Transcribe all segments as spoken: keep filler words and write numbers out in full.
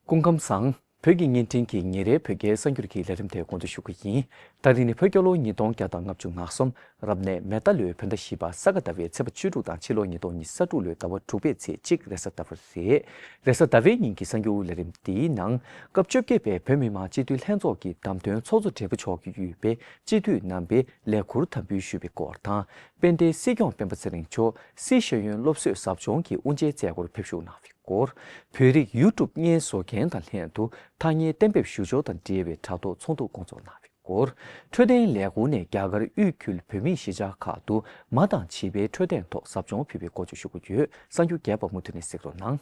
སྐུ་ཁམས་བཟང་། བོད་ཀྱི་བརྙན་འཕྲིན་གྱི་ཉིན་རེའི་བོད་སྐད་གསར་འགྱུར་གྱི་ལས་རིམ་དེ་གོང་དུ་ཞུ་གི་ཡིན། ད་རིང་ནི་བོད་རྒྱལ་ལོ་ཉིས་སྟོང་བརྒྱ་དང་ལྔ་བཅུ་ང་གསུམ། རབ་གནས་མེ་རྟ་ལོའི་བོད་ཟླ་བཞི་པ་ས་ག་ཟླ་བའི་ཚེས་པ་བཅུ་དྲུག་དང་ཕྱི་ལོ་ཉིས་སྟོང་ཉི་ཤུ་རྩ་དྲུག་ལོའི་ཟླ་བ་དྲུག་པའི་ཚེས་གཅིག་རེས་གཟའ་ཟླ་བ་རེད། རེས་གཟའ་ཟླ་བའི་ཉིན་གྱི་གསར་འགྱུར་ལས་རིམ་འདིའི་ནང་། སྐབས་བཅོ་བརྒྱད་པའི་བོད་མི་མང་སྤྱི་འཐུས་ལྷན་ཚོགས་ཀྱི་བདམས་ཐོན་ཚོགས་གཙོ་སྦྲེལ་པོ་མཆོག་གིས་དབུས་པའི་སྤྱི་འཐུས་རྣམ་པས་ལས་འཁུར་དམ་འབུལ་ཞུས་པའི་སྐོར་དང་། དཔལ་ལྡན་སྲིད་སྐྱོང་སྤེན་པ་ཚེ་རིང་མཆོག་སྲིད་ཤེས་ཡོན་སློབ་གསོའི་ཟབ་སྦྱོང་གི་དབུ་འབྱེད་མཛད་སྒོར་ཕེབས་ཞུགས་གནང་བའི་སྐོར། བོད་རིགས་ཡུ་ཊུབ་བརྙན་བཟོ་མཁན་དང་ལྷན་དུ་ཐ་སྙད་གཏན་འབེབས་ཞུ་སྦྱོར་དང་འབྲེལ་བའི་དྲ་ཐོག་ཚོགས་འདུ་སྐོང་ཚོགས་གནང་བའི་སྐོར། འཕྲོད་བསྟེན་ལས་ཁུངས་ནས་རྒྱ་གར་དབུས་ཁུལ་བོད་མིའི་གཞིས་ཆགས་ཁག་ཏུ་མ་དང་བྱིས་པའི་འཕྲོད་བསྟེན་ཐོག་ཟབ་སྦྱོང་ཕུལ་བའི་སྐོར་བཅས་ཞུ་རྒྱུ་ཡོད། གསར་འགྱུར་རྒྱས་པ་མུ་མཐུད་ནས་གཟིགས་རོགས་གནང་།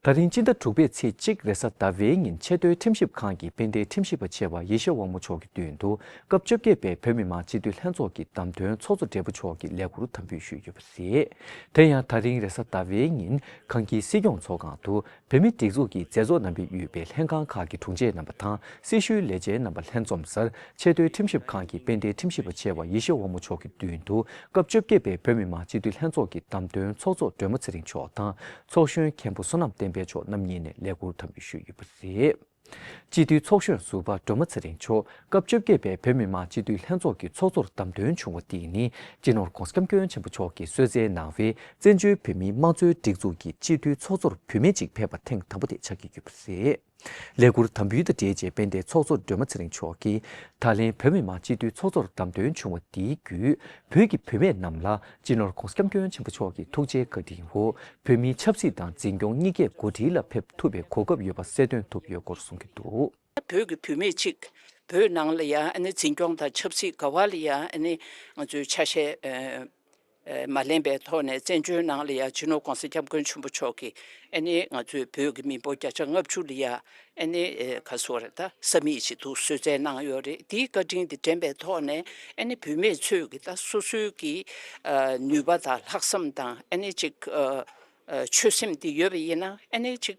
ད་རིང་སྤྱི་ཟླ་དྲུག་པའི་ཚེས་གཅིག་རེས་གཟའ་ཟླ་བའི་ཉིན་ཆེས་མཐོའི་ཁྲིམས་ཞིབ་ཁང་གི་དཔལ་ལྡན་ཁྲིམས་ཞིབ་པ་ཆེ་བ་ཡེ་ཤེས་དབང་མོ་མཆོག་གི་མདུན་དུ་སྐབས་བཅོ་བརྒྱད་པའི་བོད་མི་མང་སྤྱི་འཐུས་ལྷན་ཚོགས་ཀྱི་བདམས་ཐོན་ཚོགས་གཙོ་སྦྲེལ་པོ་མཆོག་གིས་ལས་འཁུར་དམ་འབུལ་ཞུས་ཡོད་པ་རེད། དེ་ཡང་ད་རིང་རེས་གཟའ་ཟླ་བའི་ཉིན་ཁང་གི་སྲིད་སྐྱོང་ཚོགས་ཁང་དུ་བོད་མིའི་སྒྲིག་འཛུགས་ཀྱི་མཛད་གཙོ་རྣམ་པས་དབུས་པའི་ལྷན་ཁང་ཁག་གི་དྲུང་ཆེ་རྣམ་པ་དང་སྲི་ཞུའི་ལས་བྱེད་རྣམ་པ་ལྷན་འཛོམས་སར་ཆེས་མཐོའི་ཁྲིམས་ཞིབ་ཁང་གི་དཔལ་ལྡན་ཁྲིམས་ཞིབ་པ་ཆེ་བ་ཡེ་ཤེས་དབང་མོ་མཆོག་གི་མདུན་དུ་སྐབས་བཅོ་བརྒྱད་པའི་བོད་མི་མང་སྤྱི་འཐུས་ལྷན་ཚོགས་ཀྱི་བདམས་ཐོན་ཚོགས་གཙོ་སྒྲོལ་མ་ཚེ་རིང་མཆོག་དང་ཚོགས་གཞོན་མཁན་པོ་བསོད་ནམས་བསྟན་འཕེལ་མཆོག་རྣམ་གཉིས་ནས་ལས་འཁུར་དམ་འབུལ་ཞུས་ཡོད་པ་རེད། སྤྱི་འཐུས་ཚོགས་གཞོན་ཟུར་པ་སྒྲོལ་མ་ཚེ་རིང་མཆོག་སྐབས་བཅོ་བརྒྱད་པའི་བོད་མི་མང་སྤྱི་འཐུས་ལྷན་ཚོགས་ཀྱི་ཚོགས་གཙོར་བདམས་ཐོན་བྱུང་བ་དེ་ནི་སྤྱི་ནོར་༧གོང་ས་༧སྐྱབས་མགོན་ཆེན་པོ་མཆོག་གིས་གསོལ་སྩལ་གནང་བའི་བཙན་བྱོལ་བོད་མིའི་དམངས་གཙོའི་སྒྲིག་འཛུགས་ཀྱི་སྤྱི་འཐུས་ཚོགས་གཙོར་བུད་མེད་ཅིག་ཕེབས་པ་ཐེངས་དང་པོ་དེ་ཆགས་ཀྱི་ཡོད་པ་རེད། ལས་འཁུར་དམ་འབུལ་དང་འབྲེལ་བྱས་དཔལ་ལྡན་ཚོགས་གཙོ་སྒྲོལ་མ་ཚེ་རིང་མཆོག་གིས་ད་ལན་བོད་མི་མང་སྤྱི་འཐུས་ཚོགས་གཙོར་བདམས་ཐོན་བྱུང་བ་དེའི་བརྒྱུད་བོད་ཀྱི་བུད་མེད་རྣམས་ལ་སྤྱི་ནོར་༧གོང་ས་༧སྐྱབས་མགོན་ཆེན་པོ་མཆོག་གི་ཐུགས་རྗེའི་བཀའ་དྲིན་འོག་བོད་མིའི་ཆབ་སྲིད་དང་འཛིན་སྐྱོང་གཉིས་ཀས་གོ་སྒྲིག་ལ་ཕེབས་ཐུབ་པའི་གོ་སྐབས་ཡོད་པ་གསལ་སྟོན་ཐུབ་ཡོད་སྐོར་གསུང་གི་འདུག། བོད་ཀྱི་བུད་མེད་ཅིག་བོད་ནང་ལ་ཡང་ཨ་ནི་འཛིན་སྐྱོང་དང་ཆབ་སྲིད་ག་བ་ལ་ཡང་ཨ་ནི་ང་ཚོའི་ཆ་ཤས་ཨ་ཨ་མ་ལེན་པའི་ཐོག་ནས་བཙན་བྱོལ་ནང་ལ་ཡང་སྤྱི་ནོར་༧གོང་ས་༧སྐྱབས་མགོན་ཆེན་པོ་མཆོག་གིས་ཨ་ནི་ང་ཚོའི་བོད་ཀྱི་མི་འབོར་བརྒྱ་ཆ་ལྔ་བཅུ་ལ་ཡང་ཨ་ནི་ཨེ་ག་སོ་རེད་ད་ས་མིག་ཅིག་ཏུ་གསོལ་སྩལ་གནང་ཡོད་རེད། དེའི་བཀའ་དྲིན་དེ་དྲན་པའི་ཐོག་ནས་ཨ་ནི་བུད་མེད་ཚོས་ཀྱི་ད་སོ་སོའི་གི་ཨ་ནུས་པ་དང་ལྷག་བསམ་དང་ཨ་ནི་ཅིག་ཨ་ཨ་ཆོད་སེམས་དེ་ཡོད་པ་ཡིན་ན་ཨ་ནི་ཅིག་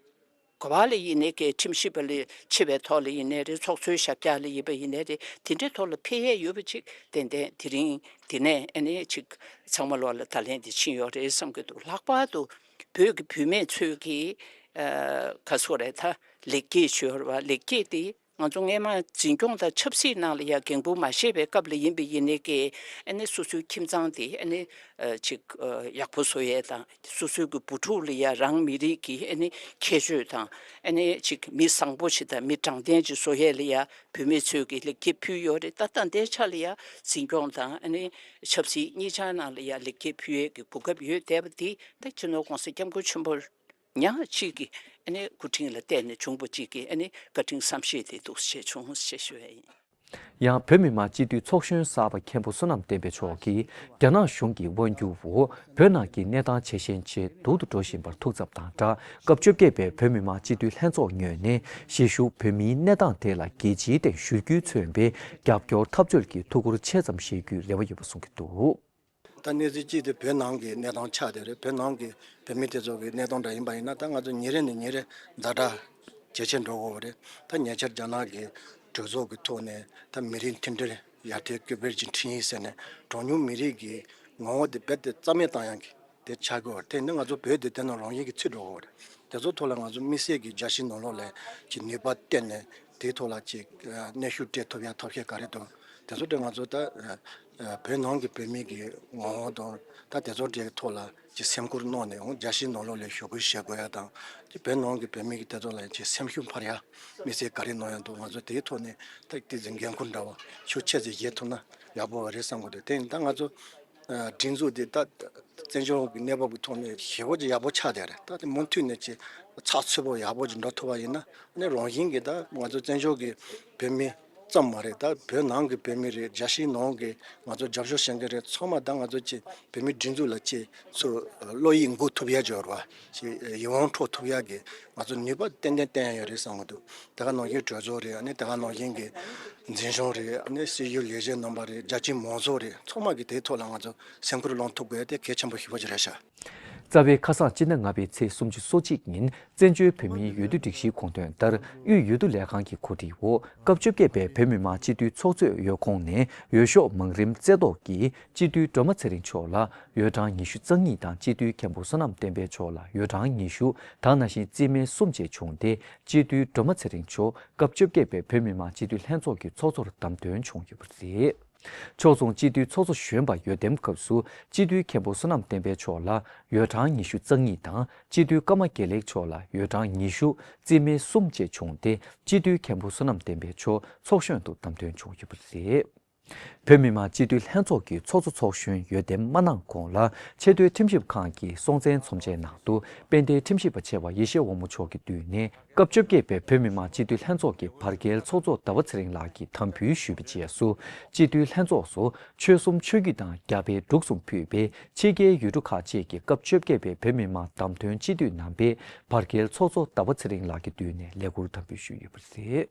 ག་བ་ལ་ཡིན་ནའི་གི་ཁྲིམས་ཞིབ་པ་ལས་ཆེ་བའི་ཐོག་ལ་ཡིན་ནའི་རེད། ཚོགས་གཙོའི་ཞབས་བཀྱག་ལ་ཡིན་པ་ཡིན་ནའི་རེད། དེ་འདྲའི་ཐོག་ལ་ཕེབས་ཡས་ཡོད་པ་ཅིག་ཏན་ཏན་དེ་རིང་དེ་ནས་ཨ་ནི་ཅིག་ཚང་མ་ལོག་ལ་ད་ལན་དེ་ཕྱིན་ཡོད་རེད་བསམ་གྱི་འདུག། ལྷག་པར་དུ་བོད་ཀྱི་བུད་མེད་ཚོས་ཀྱི་ཨ་ག་སོ་རེད་ད་ལེགས་སྐྱེས་ཞུ་བ་ལེགས་སྐྱེས་དེ་ང་ཚོ་སྔས་མ་འཛིན་སྐྱོང་དང་ཆབ་སྲིད་ནང་ལ་ཡང་འགན་འཁུར་མ་བཞེས་པའི་སྐབས་ལ་ཡིན་པ་ཡིན་ནའི་ཀྱི་ཨ་ནི་སོ་སོའི་ཁྱིམ་ཚང་དེ་ཨ་ནི་ཨ་ཅིག་ཨ་ཡག་པོ་བཟོ་ཡས་དང་སོ་སོའི་གི་བུ་ཕྲུག་ལ་ཡང་རང་མི་རིགས་ཀྱི་ཨ་ནི་ཁྱད་ཆོས་དང་ཨ་ནི་ཅིག་མི་བཟང་པོ་ཞིག་དང་མི་དྲང་བདེན་ཅིག་བཟོ་ཡས་ལ་ཡང་བུད་མེད་ཚོས་ཀྱི་ལེགས་སྐྱེས་ཕུལ་ཡོད་རེད། ད་ལྟ་འདའི་ཆ་ལ་ཡང་འཛིན་སྐྱོང་དང་ཨ་ནི་ཆབ་སྲིད་གཉིས་ཆ་ནང་ལ་ཡང་ལེགས་སྐྱེས་ཕུལ་ཡས་ཀྱི་གོ་སྐབས་ཡོད་བསྡད་པ་འདི་ད་སྤྱི་ནོར་༧གོང་ས་༧སྐྱབས་མགོན་ཆེན་པོ་ཉག་གཅིག་གི་ཨ་ནི་སྐུ་དྲིན་ལ་བརྟེན་ནས་བྱུང་བ་གཅིག་གི་ཨ་ནི་བཀའ་དྲིན་བསམ་ཤེས་དེ་འདུག་ཞེས་བྱུང་ཞེས་ཞུ་བ་ཡིན། ཡང་བོད་མི་མང་སྤྱི་འཐུས་ཚོགས་གཞོན་གསར་པ་མཁན་པོ་བསོད་ནམས་བསྟན་འཕེལ་མཆོག་གིས་རྒྱ་ནག་གཞུང་གི་དབང་སྒྱུར་འོག་བོད་ནང་གི་གནས་སྟངས་ཇེ་ཞན་ཇེ་སྡུག་ཏུ་འགྲོ་བཞིན་པར་ཐུགས་འཚབ་དང་སྦྲགས་སྐབས་བཅོ་བརྒྱད་པའི་བོད་མི་མང་སྤྱི་འཐུས་ལྷན་ཚོགས་ངོས་ནས་གཞིས་བཞུགས་བོད་མིའི་གནས་སྟངས་དེ་ལ་རྒྱལ་སྤྱིའི་སྟེང་ཞུ་རྒྱུས་མཚོན་པའི་རྒྱབ་སྐྱོར་འཐབ་རྩོད་ཀྱི་ཐུགས་ཁུར་ཆེ་ཙམ་བཞེས་རྒྱུའི་རེ་བ་ཡོད་པ་གསུང་གི་འདུག། ད་གནས་ཚུལ་གཅིག་དེ་བོད་ནང་གི་གནས་སྟངས་ཆགས་བསྡད་རེད། བོད་ནང་གི་བོད་མི་དེ་ཚོ་གི་གནས་སྟངས་འདྲ་ཡིན་པ་ཡིན་ན་ད་ང་ཚོ་ཉིན་རེ་ནས་ཉིན་རེ་ཛ་དྲག་ཇེ་ཆེར་འགྲོ་གི་ཡོད་རེད། ད་ཉེ་ཆར་རྒྱ་ནག་གི་གྲོས་ཚོགས་ཀྱི་ཐོག་ནས་ད་མི་རིགས་མཐུན་སྒྲིལ་ཡར་ཐོན་ཀུན་སྤེལ་གྱི་ཁྲིམས་ཡིག་ཟེར་ནས་གྲངས་ཉུང་མི་རིགས་ཀྱི་ངོ་བོ་དེ་རྦད་དེ་རྩ་མེད་བཏང་ཡག་གི་དེ་ཆགས་ཀྱི་ཡོད་རེད། དེ་ནི་ང་ཚོ་བོད་དེ་དེ་ནང་རང་བཞིན་གྱིས་ཚུད་འགྲོ་གི་ཡོད་རེད། དེ་ཚོ་ཐོག་ལ་ང་ཚོ་དམིགས་བསལ་གྱི་རྒྱལ་སྤྱིའི་ནང་ལོགས་ལ་ཅིག་ནུས་པ་བཏོན་ནས་དེའི་ཐོག་ལ་ཅིག་གནོན་ཤུགས་སྤྲད་ཐུབ་ཡ་ཐབས་ཤེས་ག་རེ་འདུག། དེ་ཚོ་དེ་ང་ཚོ་ད་བོད་ནང་གི་བོད་མི་གི་ངོ་བོ་དང་ད་དེ་ཚོ་དེའི་ཐོག་ལ་ཅིག་སེམས་ཁུར་གནང་ནས་འོང་རྒྱལ་སྤྱིའི་ནང་ལོགས་ལ་ཞུ་སྐུལ་བྱེད་དགོས་ཡ་དང་ཅིག་བོད་ནང་གི་བོད་མི་གི་དེ་ཚོ་ལ་ཅིག་སེམས་ཤུགས་འཕར་ཡ་དམིགས་བསལ་ག་རེ་གནང་ཡ་འདུག། ང་ཚོ་དེའི་ཐོག་ནས་ད་དེ་ཚོ་འགན་ཁུར་འདྲ་བོ་ཤུགས་ཆེ་ཙམ་བཞེས་ཐུབ་ན་ཡག་པོ་རེད་བསམ་གི་འདུག། དེ་ཡིན་ད་ང་ཚོ་སྒྲིག་འཛུགས་འདི་ད་བཙན་བྱོལ་གྱི་གནས་བབ་ཀྱི་ཐོག་ནས་ཞེ་པོ་ཅིག་ཡག་པོ་ཆགས་བསྡད་རེད། ད་དེ་མུ་མཐུད་ནས་ཅིག་ཚགས་ཚུད་པོ་ཡག་པོ་ཅིག་འགྲོ་ཐུབ་པ་ཡིན་ན་ཨ་ནི་རང་བཞིན་གྱིས་ད་ང་ཚོ་བཙན་བྱོལ་གྱི་བོད་མི་ཙམ་མ་རེད། ད་བོད་ནང་གི་བོད་མི་རེད། རྒྱལ་སྤྱིའི་ནང་གི་ང་ཚོ་རྒྱབ་སྐྱོར་བྱེད་མཁན་རེད། ཚང་མ་ད་ང་ཚོ་ཅིག་བོད་མིའི་སྒྲིག་འཛུགས་ལ་ཅིག་ཚུར་བློ་ཡིད་འགུག་ཐུབ་ཡ་ཅིག་ཡོད་རེད་བ། ཅིག་ཡིད་དབང་འཕྲོག་ཐུབ་ཡ་གི་ང་ཚོ་ནུས་པ་ཏན་ཏན་བཏོན་ཡ་ཡོད་རེད་བསམ་གི་འདུག། དེ་ག་ནང་བཞིན་གྲོས་ཚོགས་རེད། ཨ་ནི་དེ་ག་ནང་བཞིན་གྱི་འཛིན་སྐྱོང་རེད། ཨ་ནི་སྲིད་ཇུས་ལས་བྱེད་རྣམ་པ་རེད། རྒྱ་ཆེའི་མང་ཚོགས་རེད། ཚང་མ་གི་དེའི་ཐོག་ལ་ང་ཚོ་སེམས་ཁུར་སློང་ཐུབ་དགོས་དེ་གལ་ཆེན་པོ་ཞེ་པོ་ཅིག་རེད་ཤག། རྩ་བའི་ཁ་སང་སྤྱི་ཟླ་ལྔ་པའི་ཚེས་སུམ་ཅུ་སོ་གཅིག་ཉིན་བཙན་བྱོལ་བོད་མིའི་འོས་བསྡུ་སྒྲིག་གཞིའི་དགོངས་དོན་ལྟར་དབུས་འོས་བསྡུ་ལས་ཁང་གི་གོ་སྒྲིག་འོག་སྐབས་བཅོ་བརྒྱད་པའི་བོད་མི་མང་སྤྱི་འཐུས་ཚོགས་གཙོས་འོས་ཁོངས་ནས་འོས་ཤོག་མང་རིམ་རྩེ་བཏོག་གིས་སྤྱི་འཐུས་སྒྲོལ་མ་ཚེ་རིང་མཆོག་ལ་འོས་གྲངས་ཉི་ཤུ་རྩ་གཉིས་དང་སྤྱི་འཐུས་མཁན་པོ་བསོད་ནམས་བསྟན་འཕེལ་མཆོག་ལ་འོས་གྲངས་ཉི་ཤུ་དང་ནང་བཞིན་རྩིས་མེད་གསུམ་བཅས་བྱུང་སྟེ་སྤྱི་འཐུས་སྒྲོལ་མ་ཚེ་རིང་མཆོག་སྐབས་བཅོ་བརྒྱད་པའི་བོད་མི་མང་སྤྱི་འཐུས་ལྷན་ཚོགས་ཀྱི་ཚོགས་གཙོར་བདམས་ཐོན་བྱུང་ཡོད་པ་རེད། ཕྱོགས་མཚུངས་སྤྱི་འཐུས་ཚོགས་གཙོ་གཞོན་པ་འོས་འདེམས་སྐབས་སུ་སྤྱི་འཐུས་མཁན་པོ་བསོད་ནམས་བསྟན་འཕེལ་མཆོག་ལ་འོས་གྲངས་ཉི་ཤུ་རྩ་གཉིས་དང་སྤྱི་འཐུས་ཀརྨ་དགེ་ལེགས་མཆོག་ལ་འོས་གྲངས་ཉི་ཤུ་རྩིས་མེད་གསུམ་བཅས་བྱུང་སྟེ་སྤྱི་འཐུས་མཁན་པོ་བསོད་ནམས་བསྟན་འཕེལ་མཆོག་ཚོགས་གཞོན་དུ་བདམས་ཐོན་བྱུང་ཡོད་པ་རེད། བོད་མི་མང་སྤྱི་འཐུས་ལྷན་ཚོགས་ཀྱི་ཚོགས་གཙོ་ཚོགས་གཞོན་འོས་འདེམས་མ་གནང་གོང་ལ་ཆེས་མཐོའི་ཁྲིམས་ཞིབ་ཁང་གི་སྲོང་བཙན་ཚོམས་ཆེན་ནང་དུ་དཔལ་ལྡན་ཁྲིམས་ཞིབ་པ་ཆེ་བ་ཡེ་ཤེས་དབང་མོ་མཆོག་གིས་བསྡུས་ནས། སྐབས་བཅོ་བརྒྱད་པའི་བོད་མི་མང་སྤྱི་འཐུས་ལྷན་ཚོགས་ཀྱི་བར་བརྒལ་ཚོགས་གཙོ་ཟླ་བ་ཚེ་རིང་ལགས་ཀྱིས་དམ་འབུལ་ཞུས་པའི་རྗེས་སུ། སྤྱི་འཐུས་ལྷན་ཚོགས་སུ་ཆོལ་གསུམ་ཆོས་བརྒྱུད་དང་རྒྱ་བལ་འབྲུག་གསུམ་ཕུད་པའི་ཕྱི་རྒྱལ་ཡུལ་གྲུ་ཁག་ཅིག་གི་སྐབས་བཅོ་བརྒྱད་པའི་བོད་མི་མང་བདམས་ཐོན་སྤྱི་འཐུས་རྣམ་པས་བར་བརྒལ་ཚོགས་གཙོ་ཟླ་བ་ཚེ་རིང་ལགས་ཀྱི་མདུན་ནས་ལས་འཁུར་དམ་འབུལ་ཞུས་ཡོད་པ་རེད།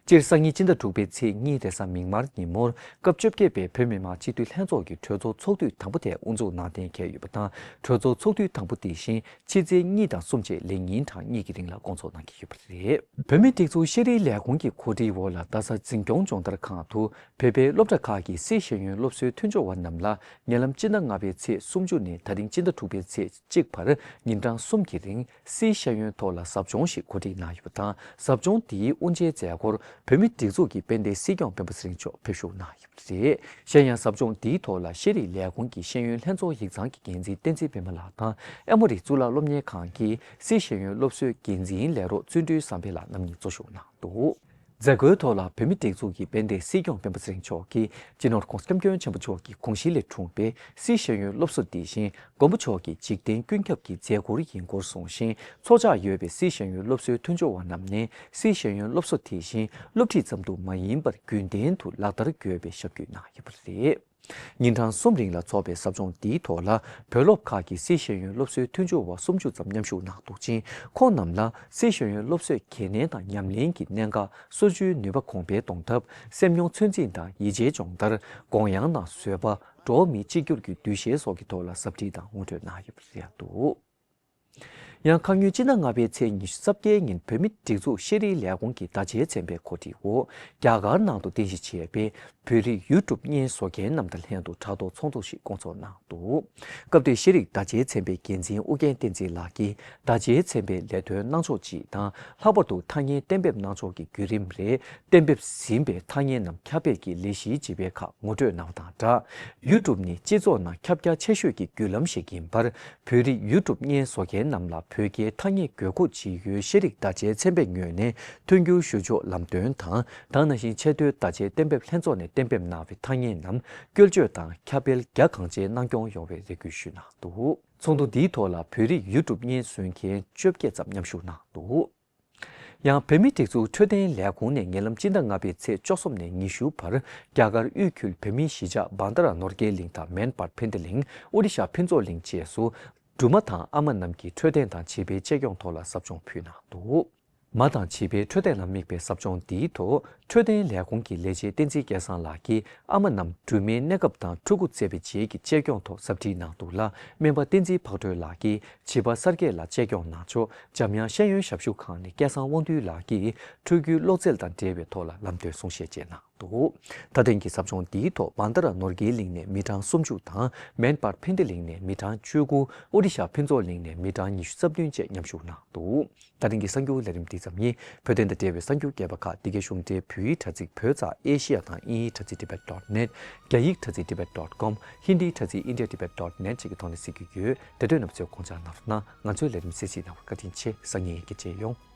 སྤྱིར་སང་ཉིན་སྤྱི་ཟླ་དྲུག་པའི་ཚེས་གཉིས་རེས་གཟའ་མིག་དམར་ཉིན་མོར་སྐབས་བཅོ་བརྒྱད་པའི་བོད་མི་མང་སྤྱི་འཐུས་ལྷན་ཚོགས་ཀྱི་གྲོས་ཚོགས་ཚོགས་དུས་དང་པོ་དེ་དབུ་འཛུགས་གནང་གཏན་འཁེལ་ཡོད་པ་དང་། གྲོས་ཚོགས་ཚོགས་དུས་དང་པོ་དེ་བཞིན་ཕྱི་ཚེས་གཉིས་དང་གསུམ་བཅས་ལས་ཉིན་གྲངས་གཉིས་ཀྱི་རིང་ལ་སྐོང་ཚོགས་གནང་གི་ཡོད་པ་རེད། བོད་མིའི་སྒྲིག་འཛུགས་ཤེས་རིག་ལས་ཁུངས་ཀྱི་གོ་སྒྲིག་འོག་ལ་རྡ་ས་འཛིན་སྐྱོང་སྦྱོང་བརྡར་ཁང་དུ་བོད་པའི་སློབ་གྲྭ་ཁག་གི་སིལ་ཤེས་ཡོན་སློབ་གསོའི་མཐུན་སྦྱོར་བ་རྣམས་ལ་ཉེ་ལམ་སྤྱི་ཟླ་ལྔ་པའི་ཚེས་སུམ་ཅུ་ནས་ད་རིང་སྤྱི་ཟླ་དྲུག་པའི་ཚེས་གཅིག་བར་ཉིན་གྲངས་གསུམ་གྱི་རིང་། སིལ་ཤེས་ཡོན་ཐོག་ལ་ཟབ་སྦྱོང་ཞིག་གོ་སྒྲིག་གནང་ཡོད་པ་དང་། ཟབ་སྦྱོང་འདིའི་དབུ་འབྱེད་མཛད་སྒོར་བོད་མིའི་སྒྲིག་འཛུགས་ཀྱི་དཔལ་ལྡན་སྲིད་སྐྱོང་སྤེན་པ་ཚེ་རིང་མཆོག་ཕེབས་བཞུགས་གནང་ཡོད་པ་རེད། གཞན་ཡང་ཟབ་སྦྱོང་འདིའི་ཐོག་ལ་ཤེས་རིག་ལས་ཁུངས་ཀྱི་ཤེས་ཡོན་ལྷན་ཚོགས་ཡིག་ཚང་གི་འགན་འཛིན་བསྟན་འཛིན་པད་མ་ལགས་དང་། ཨེ་མོ་རི་གཙུག་ལག་སློབ་གཉེར་ཁང་གི་སིལ་ཤེས་ཡོན་སློབ་གསོའི་འགན་འཛིན་ལས་རོགས་བརྩོན་འགྲུས་བསམ་འཕེལ་ལགས་རྣམ་གཉིས་གཙོ་བཞུགས་གནང་འདུག། མཛད་སྒོའི་ཐོག་ལ་བོད་མིའི་སྒྲིག་འཛུགས་ཀྱི་དཔལ་ལྡན་སྲིད་སྐྱོང་སྤེན་པ་ཚེ་རིང་མཆོག་གིས་སྤྱི་ནོར་༧གོང་ས་༧སྐྱབས་མགོན་ཆེན་པོ་མཆོག་གི་དགོངས་གཞི་ལས་འཁྲུངས་པའི་སིལ་ཤེས་ཡོན་སློབ་གསོ་འདི་བཞིན་མགོན་པོ་མཆོག་གི་འཇིག་རྟེན་ཀུན་ཁྱབ་ཀྱི་མཛད་ཁུར་ཡིན་སྐོར་གསུངས་ཤིང་། འཚོ་བཅུད་ཡོད་པའི་སིལ་ཤེས་ཡོན་སློབ་གསོའི་མཐུན་སྦྱོར་བ་རྣམས་ནས་སིལ་ཤེས་ཡོན་སློབ་གསོ་དེ་བཞིན་སློབ་ཁྲིད་ཙམ་དུ་མ་ཡིན་པར་རྒྱུན་ལྡན་དུ་ལག་བསྟར་དགོས་པའི་ཞབས་སྐྱོར་གནང་ཡོད་པ་རེད། ཉིན་གྲངས་གསུམ་རིང་ལ་འཚོགས་པའི་ཟབ་སྦྱོང་འདིའི་ཐོག་ལ་བོད་སློབ་ཁག་གི་སིལ་ཤེས་ཡོན་སློབ་གསོའི་མཐུན་སྦྱོར་བ་སུམ་ཅུ་ཙམ་མཉམ་ཞུགས་གནང་འདུག་ཅིང་། ཁོང་རྣམས་ལ་སིལ་ཤེས་ཡོན་སློབ་གསོས་གལ་གནད་དང་ཉམས་ལེན་གྱི་གནད་འགག་སོ་བཅུའི་ནུས་པ་གོང་འཕེལ་གཏོང་ཐབས། སེམས་མྱོང་ཚོད་འཛིན་དང་ཡིད་ཆེས་སྦྱོང་བརྡར། དགོངས་ཡངས་དང་བཟོད་པ། འགྲོ་བ་མིའི་གཅིག་གྱུར་གྱི་འདུ་ཤེས་སོགས་ཀྱི་ཐོག་ལ་ཟབ་ཁྲིད་དང་ངོ་སྤྲོད་གནང་ཡོད་པ་རེད་འདུག། ཡང་ཁ་སྔོན་སྤྱི་ཟླ་ལྔ་པའི་ཚེས་ཉི་ཤུ་རྩ་བརྒྱད་ཉིན་བོད་མིའི་སྒྲིག་འཛུགས་ཤེས་རིག་ལས་ཁུངས་ཀྱི་བརྡ་ཆད་ཚན་པའི་གོ་སྒྲིག་འོག་རྒྱ་གར་ནང་དུ་རྟེན་གཞི་བྱས་པའི་བོད་རིགས་ཡུལ་གྲུབ་བརྙན་བཟོ་མཁན་རྣམས་དང་ལྷན་དུ་ཕྲག་ཐོག་ཚོགས་འདུ་ཞིག་སྐོང་ཚོགས་གནང་འདུག། སྐབས་དེར་ཤེས་རིག་བརྡ་ཆད་ཚན་པའི་འགན་འཛིན་ཨུ་རྒྱན་བསྟན་འཛིན་ལགས་ཀྱིས་བརྡ་ཆད་ཚན་པའི་ལས་དོན་གནང་ཕྱོགས་སྤྱི་དང་། ལྷག་པར་དུ་ཐ་སྙད་གཏན་འབེབས་གནང་ཕྱོགས་ཀྱི་བརྒྱུད་རིམ་རེད། གཏན་འབེབས་ཟིན་པའི་ཐ་སྙད་རྣམས་ཁྱབ་སྤེལ་གྱི་ལས་གཞིའི་སྤྱི་པའི་ཁག་ངོ་སྤྲོད་གནང་བ་དང་སྦྲགས། ཡུལ་གྲུབ་ནི་སྤྱི་ཚོགས་ནང་ཁྱབ་རྒྱ་ཆེ་ཤོས་ཀྱི་བརྒྱུད་ལམ་ཞིག་ཡིན་པར། བོད་རིགས་ཡུལ་གྲུབ་བརྙན་བཟོ་མཁན་རྣམས་ལ་བོད་སྐད་ཐ་སྙད་དགོས་མཁོ་ཇི་ཡོད་ཤེས་རིག་བརྡ་ཆད་ཚན་པའི་ངོས་ནས་མཐུན་འགྱུར་ཞུ་ཕྱོགས་ལམ་སྟོན་དང་། དེ་ནང་བཞིན་ཆེས་མཐོའི་བརྡ་ཆད་གཏན་འབེབས་ལྷན་ཚོགས་ནས་གཏན་འབེབས་གནང་བའི་ཐ་སྙད་རྣམས་བཀོལ་སྤྱོད་དང་ཁྱབ་སྤེལ་རྒྱ་གང་ཆེ་གནང་སྐྱོང་ཡོང་བའི་རེ་སྐུལ་ཞུས་གནང་འདུག། ཚོགས་འདུ་འདིའི་ཐོག་ལ་བོད་རིགས་ཡུལ་གྲུབ་བརྙན་བཟོ་མཁན་བཅོ་བརྒྱད་ཙམ་མཉམ་ཞུགས་གནང་འདུག། ཡང་བོད་མིའི་སྒྲིག་འཛུགས་འཕྲོད་བསྟེན་ལས་ཁུངས་ནས་ཉེ་ལམ་སྤྱི་ཟླ་ལྔ་པའི་ཚེས་བཅུ་གསུམ་ནས་ཉི་ཤུ་བར་རྒྱ་གར་དབུས་ཁུལ་བོད་མིའི་གཞིས་ཆགས་བྷན་དྷ་ར་ནོར་དགེ་གླིང་དང་མན་པར་ཕན་བདེ་གླིང་། ཨོ་རི་ཤ་ཕུན་ཚོགས་གླིང་བཅས་སུ་སྦྲུམ་མ་དང་ཨ་མ་རྣམས་ཀྱི་འཕྲོད་བསྟེན་དང་བྱིས་པའི་གཅེས་སྐྱོང་ཐོག་ལ་ཟབ་སྦྱོང་ཕུལ་གནང་འདུག། མ་དང་བྱིས་པའི་འཕྲོད་བསྟེན་ལ་དམིགས་པའི་ཟབ་སྦྱོང་འདིའི་ཐོག་འཕྲོད་བསྟེན་ལས་ཁུངས་ཀྱི་ལས་བྱེད་བསྟན་འཛིན་སྐལ་བཟང་ལགས་ཀྱིས་ཨ་མ་རྣམས་སྦྲུམ་མའི་གནས་སྐབས་དང་ཕྲུ་གུ་བཙས་པའི་རྗེས་ཀྱི་གཅེས་སྐྱོང་ཐོག་ཟབ་ཁྲིད་གནང་འདུག་ལ། སྨན་པ་བསྟན་འཛིན་ཕག་གྲོལ་ལགས་ཀྱིས་བྱིས་པ་གསར་སྐྱེས་ལ་གཅེས་སྐྱོང་གནང་ཕྱོགས་འཇམ་དབྱངས་ཤེས་ཡོན་ཞབས་ཞུ་ཁང་ནས་སྐལ་བཟང་དབང་འདུས་ལགས་ཀྱིས་ཕྲུ་གུའི་གློ་རྩལ་དང་འབྲེལ་བའི་ཐོག་ལ་ལམ་སྟོན་གསུང་བཤད་བཅས་གནང་འདུག། ད་ཐེངས་ཀྱི་ཟབ་སྦྱོང་འདིའི་ཐོག་བྷན་དྷ་ར་ནོར་དགེའི་གླིང་ནས་མི་གྲངས་སུམ་ཅུ་དང་། མན་པར་ཕན་བདེ་གླིང་ནས་མི་གྲངས་བཅུ་དགུ། ཨོ་རི་ཤ་ཕུན་ཚོགས་གླིང་ནས་མི་གྲངས་ཉི་ཤུ་རྩ་བདུན་བཅས་མཉམ་ཞུགས་གནང་འདུག། ད་ཐེངས་ཀྱི་གསར་འགྱུར་ལས་རིམ་འདི་ཙམ་ཡིན། བོད་དོན་དང་འབྲེལ་བའི་གསར་འགྱུར་རྒྱས་པ་ཁག་འདི་གའི་གཞུང་འབྲེལ་བོད་ཡིག་དྲ་ཚིགས་བོད་ཙ་ཨེ་ཤི་ཡ་དང་དབྱིན་ཡིག་དྲ་ཚིགས་ཌི་བྷེཊ་ཌོཊ་ནེཊ། རྒྱ་ཡིག་དྲ་ཚིགས་ཌི་བྷེཊ་ཌོཊ་ཀོམ། ཧིན་དིའི་དྲ་ཚིགས་ཨིན་ཌི་ཡ་ཌི་བྷེཊ་ཌོཊ་ནེཊ་བཅས་ཀྱི་ཐོག་ནས་གཟིགས་རྒྱུ་ཡོད། དེ་དུས་རྣམ་པ་ཚོས་དགོངས་འཇགས་གནང་རོགས་གནང་། ང་ཚོའི་ལས་རིམ་གསན་གཟིགས་གནང་བར་བཀའ་དྲིན་ཆེ། སང་ཉིན་ཡི་གེ་མཇལ་ཡོང་།